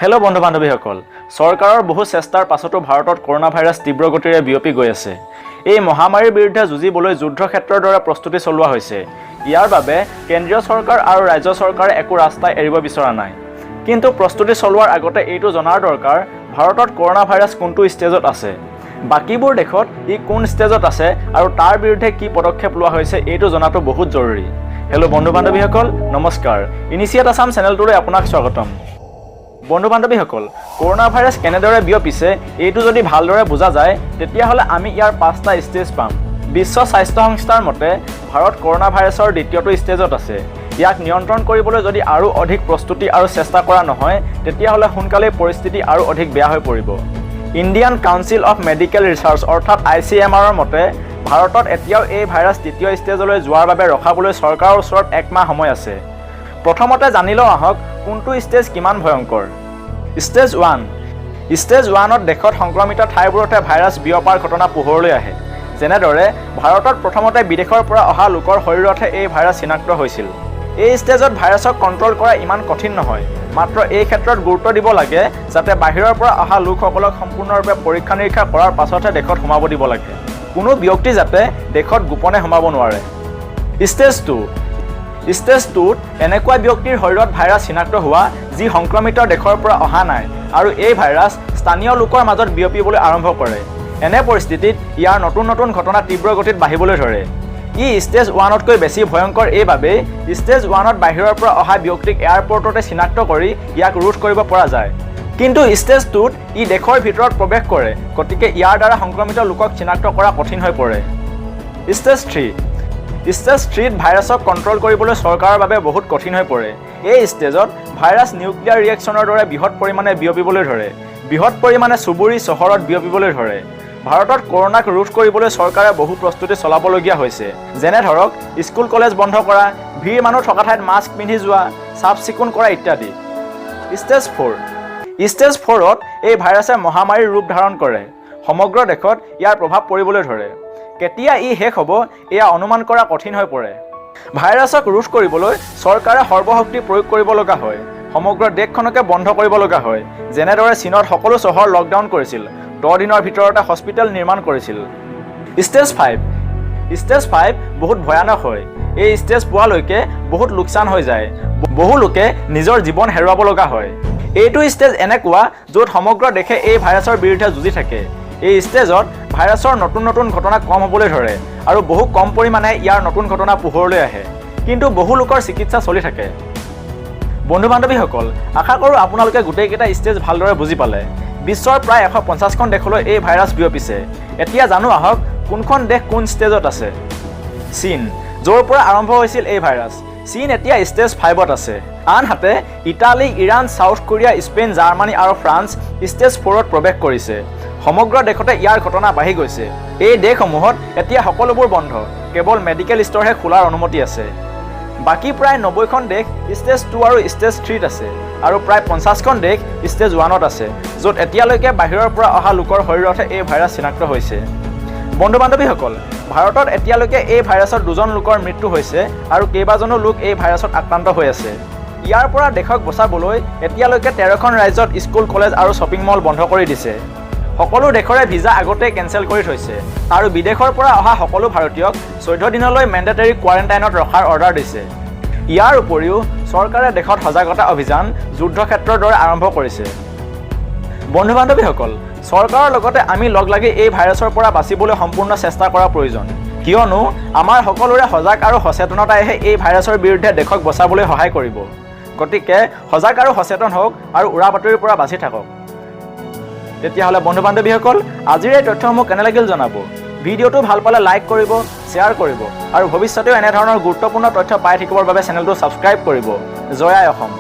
Hello' বন্ধু বান্ধৱীসকল, চৰকাৰৰ বহু চেষ্টাৰ পাছতো ভাৰতত কৰোণা ভাইৰাছ তীব্ৰ গতিৰে বিয়পি গৈ আছে। এই মহামাৰীৰ বিৰুদ্ধে যুঁজিবলৈ যুদ্ধক্ষেত্ৰৰ দৰে প্ৰস্তুতি চলোৱা হৈছে। ইয়াৰ বাবে কেন্দ্ৰীয় চৰকাৰ আৰু ৰাজ্য চৰকাৰে একো ৰাস্তা এৰিব বিচৰা নাই। কিন্তু প্ৰস্তুতি চলোৱাৰ আগতে এইটো জনাৰ দৰকাৰ, ভাৰতত কৰোণা ভাইৰাছ কোনটো ষ্টেজত আছে, বাকীবোৰ দেশত ই কোন ষ্টেজত আছে আৰু তাৰ বিৰুদ্ধে কি পদক্ষেপ লোৱা হৈছে, এইটো জনাটো বহুত জৰুৰী। হেল্ল' বন্ধু বান্ধৱীসকল, নমস্কাৰ। ইনিচিয়েট আছাম চেনেলটোলৈ আপোনাক স্বাগতম। বন্ধু বান্ধৱীসকল, কৰোণা ভাইৰাছ কেনেদৰে বিয়পিছে, এইটো যদি ভালদৰে বুজা যায়, তেতিয়াহ'লে আমি ইয়াৰ পাঁচটা ষ্টেজ পাম। বিশ্ব স্বাস্থ্য সংস্থাৰ মতে ভাৰত কৰোণা ভাইৰাছৰ দ্বিতীয়টো ষ্টেজত আছে। ইয়াক নিয়ন্ত্ৰণ কৰিবলৈ যদি আৰু অধিক প্ৰস্তুতি আৰু চেষ্টা কৰা নহয়, তেতিয়াহ'লে সোনকালেই পৰিস্থিতি আৰু অধিক বেয়া হৈ পৰিব। Indian council of medical research অৰ্থাৎ আইচিএমআৰৰ মতে ভাৰতত এতিয়াও এই ভাইৰাছ তৃতীয় ষ্টেজলৈ যোৱাৰ বাবে ৰখাবলৈ চৰকাৰৰ ওচৰত এক মাহ সময় আছে। প্ৰথমতে জানি লওঁ আহক, কোনটো ষ্টেজ কিমান ভয়ংকৰ। Stage 1। ষ্টেজ 1ত দেশত সংক্ৰমিত ঠাইবোৰতহে ভাইৰাছ বিয়পাৰ ঘটনা পোহৰলৈ আহে। যেনেদৰে ভাৰতত প্ৰথমতে বিদেশৰ পৰা অহা লোকৰ শৰীৰতহে এই ভাইৰাছ চিনাক্ত হৈছিল। এই ষ্টেজত ভাইৰাছক কণ্ট্ৰল কৰা ইমান কঠিন নহয়। মাত্ৰ এই ক্ষেত্ৰত গুৰুত্ব দিব লাগে যাতে বাহিৰৰ পৰা অহা লোকসকলক সম্পূৰ্ণৰূপে পৰীক্ষা নিৰীক্ষা কৰাৰ পাছতহে দেশত সোমাব দিব লাগে। কোনো ব্যক্তি যাতে দেশত গোপনে সোমাব নোৱাৰে। Stage 2। ষ্টেজ 2ত এনেকুৱা ব্যক্তিৰ শৰীৰত ভাইৰাছ চিনাক্ত হোৱা, যি সংক্ৰমিত দেশৰ পৰা অহা নাই আৰু এই ভাইৰাছ স্থানীয় লোকৰ মাজত বিয়পিবলৈ আৰম্ভ কৰে। এনে পৰিস্থিতিত ইয়াৰ নতুন নতুন ঘটনা তীব্ৰ গতিত বাঢ়িবলৈ ধৰে। ই ষ্টেজ 1তকৈ বেছি ভয়ংকৰ এইবাবেই, ষ্টেজ 1ত বাহিৰৰ পৰা অহা ব্যক্তিক এয়াৰপৰ্টতে চিনাক্ত কৰি ইয়াক ৰোধ কৰিব পৰা যায়। কিন্তু ষ্টেজ 2ত ই দেশৰ ভিতৰত প্ৰৱেশ কৰে, গতিকে ইয়াৰ দ্বাৰা সংক্ৰমিত লোকক চিনাক্ত কৰা কঠিন হৈ পৰে। Stage 3। ষ্টেজ 3ত ভাইৰাছক কণ্ট্ৰল কৰিবলৈ চৰকাৰৰ বাবে বহুত কঠিন হৈ পৰে। এই ষ্টেজত ভাইৰাছ নিউক্লিয়াৰ ৰিয়েকশ্যনৰ দৰে বৃহৎ পৰিমাণে বিয়পিবলৈ ধৰে, বৃহৎ পৰিমাণে চুবুৰী, চহৰত বিয়পিবলৈ ধৰে। ভাৰতত কৰোণাক ৰোধ কৰিবলৈ চৰকাৰে বহু প্ৰস্তুতি চলাবলগীয়া হৈছে। যেনে ধৰক, স্কুল কলেজ বন্ধ কৰা, ভিৰ মানুহ থকা ঠাইত মাস্ক পিন্ধি যোৱা, চাফ চিকুণ কৰা ইত্যাদি। Stage 4। ষ্টেজ 4ত এই ভাইৰাছে মহামাৰীৰ ৰূপ ধাৰণ কৰে। সমগ্ৰ দেশত ইয়াৰ প্ৰভাৱ পৰিবলৈ ধৰে। কেতিয়া ই শেষ হ'ব, এয়া অনুমান কৰা কঠিন হৈ পৰে। ভাইৰাছক ৰোধ কৰিবলৈ চৰকাৰে সৰ্বশক্তি প্ৰয়োগ কৰিব লগা হয়। সমগ্ৰ দেশখনকে বন্ধ কৰিব লগা হয়। যেনেদৰে চীনত সকলো চহৰ লকডাউন কৰিছিল, 10 দিনৰ ভিতৰতে হস্পিটেল নিৰ্মাণ কৰিছিল। ষ্টেজ 5। ষ্টেজ 5 বহুত ভয়ানক হয়। এই ষ্টেজ পোৱালৈকে বহুত লোকচান হৈ যায়। বহু লোকে নিজৰ জীৱন হেৰুৱাব লগা হয়। এইটো ষ্টেজ এনেকুৱা য'ত সমগ্ৰ দেশে এই ভাইৰাছৰ বিৰুদ্ধে যুঁজি থাকে। এই ষ্টেজত ভাইৰাছৰ নতুন নতুন ঘটনা কম হ'বলৈ ধৰে আৰু বহু কম পৰিমাণে ইয়াৰ নতুন ঘটনা পোহৰলৈ আহে। কিন্তু বহু লোকৰ চিকিৎসা চলি থাকে। বন্ধু বান্ধৱীসকল, আশা কৰোঁ আপোনালোকে গোটেইকেইটা ষ্টেজ ভালদৰে বুজি পালে। বিশ্বৰ প্ৰায় 150খন দেশলৈ এই ভাইৰাছ বিয়পিছে। এতিয়া জানো আহক, কোনখন দেশ কোন ষ্টেজত আছে। চীন, য'ৰ পৰা আৰম্ভ হৈছিল এই ভাইৰাছ, চীন এতিয়া ষ্টেজ 5ত আছে। আনহাতে Italy, Iran, South Korea, Spain, Germany আৰু ফ্ৰান্স ষ্টেজ 4ত প্ৰৱেশ কৰিছে। সমগ্ৰ দেশতে ইয়াৰ ঘটনা বাঢ়ি গৈছে। এই দেশসমূহত এতিয়া সকলোবোৰ বন্ধ, কেৱল মেডিকেল ষ্ট'ৰহে খোলাৰ অনুমতি আছে। বাকী প্ৰায় 90খন দেশ ষ্টেজ 2 আৰু ষ্টেজ 3ত আছে আৰু প্ৰায় 50খন দেশ ষ্টেজ 1ত আছে, য'ত এতিয়ালৈকে বাহিৰৰ পৰা অহা লোকৰ শৰীৰতহে এই ভাইৰাছ চিনাক্ত হৈছে। বন্ধু বান্ধৱীসকল, ভাৰতত এতিয়ালৈকে এই ভাইৰাছত দুজন লোকৰ মৃত্যু হৈছে আৰু কেইবাজনো লোক এই ভাইৰাছত আক্ৰান্ত হৈ আছে। ইয়াৰ পৰা দেশক বচাবলৈ এতিয়ালৈকে 13খন ৰাজ্যত স্কুল, কলেজ আৰু শ্বপিং মল বন্ধ কৰি দিছে। সকলো দেশৰে ভিজা আগতেই কেনচেল কৰি থৈছে আৰু বিদেশৰ পৰা অহা সকলো ভাৰতীয়ক 14 দিনলৈ মেণ্ডেটৰী কোৱাৰেণ্টাইনত ৰখাৰ অৰ্ডাৰ দিছে। ইয়াৰ উপৰিও চৰকাৰে দেশত সজাগতা অভিযান যুদ্ধক্ষেত্ৰৰ দৰে আৰম্ভ কৰিছে। বন্ধু বান্ধৱীসকল, চৰকাৰৰ লগতে আমি লগ লাগি এই ভাইৰাছৰ পৰা বাচিবলৈ সম্পূৰ্ণ চেষ্টা কৰা প্ৰয়োজন। কিয়নো আমাৰ সকলোৰে সজাগ আৰু সচেতনতাইহে এই ভাইৰাছৰ বিৰুদ্ধে দেশক বচাবলৈ সহায় কৰিব। গতিকে সজাগ আৰু সচেতন হওক আৰু উৰা বাতৰিৰ পৰা বাচি থাকক। তেতিয়াহ'লে বন্ধু বান্ধৱীসকল, আজিৰ এই তথ্যসমূহ কেনে লাগিল জনাব। ভিডিঅ'টো ভাল পালে লাইক কৰিব, শ্বেয়াৰ কৰিব আৰু ভৱিষ্যতেও এনেধৰণৰ গুৰুত্বপূৰ্ণ তথ্য পাই থাকিবৰ বাবে চেনেলটো ছাবস্ক্ৰাইব কৰিব। জয় আই অসম।